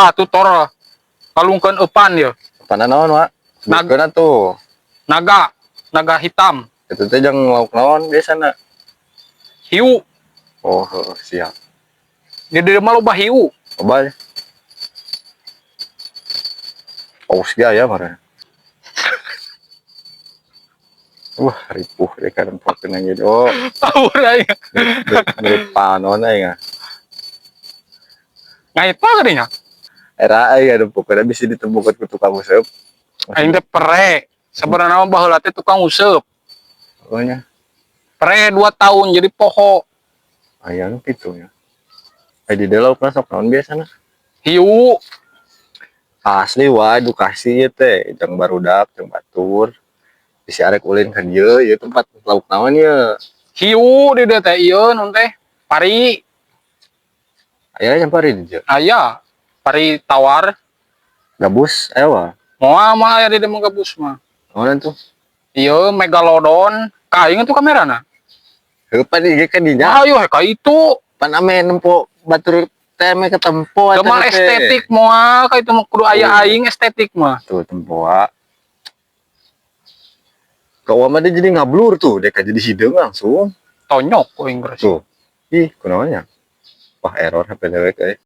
Ah, tuh tor. Kalungkeun eupan ya. Pana naon, Wak? Sebutkeun atuh. Naga, naga hitam. Itu teh jang lauk naon biasana? Hiu. Oh, heuh, siap. Di dieu mah loba hiu. Coba ya. Paus ge aya meureun. Wah, ripuh deh kan pokeun gitu. Oh, Tahu aing. Mirip, mirip panon aing ah. Ngait pa kadinya. Era aing ada pokoknya bisa ditemukan ku tukang useup. Aing teh pere. Sebenarnya mah baheula teh tukang useup. Oh nya, Pere 2 tahun jadi poho. Aya nu kitu nya. Eh, di dieu laukna sok naon biasana? Hiu. Asli wah edukasi ieu teh, jeung barudak, jeung batur. Bisi arek ulin ka dieu, ieu tempat lauk naon ieu? Hiu di dieu teh ieu non teh. Pari. Aya yang pari di dieu. Aya. Pari tawar. Gabus aya wa. Moal mah aya di dieu mah gabus mah. Naon tuh? Ieu megalodon. Ka aing tuh kamerana. Heuh, pan ieu kan dinya. Ayo ka itu. Pan ame nempo batur teh ame ketempo eta Gemal teh. Estetik moal ka itu mah kudu aya Oh. aing estetik mah. Tuh tempo wa. Kau mah dia jadi ngablur tuh, dia jadi hideung langsung. Tonyok ku aing geus. Tuh. Ih, kunaon nya? Wah, error HP dewek euy.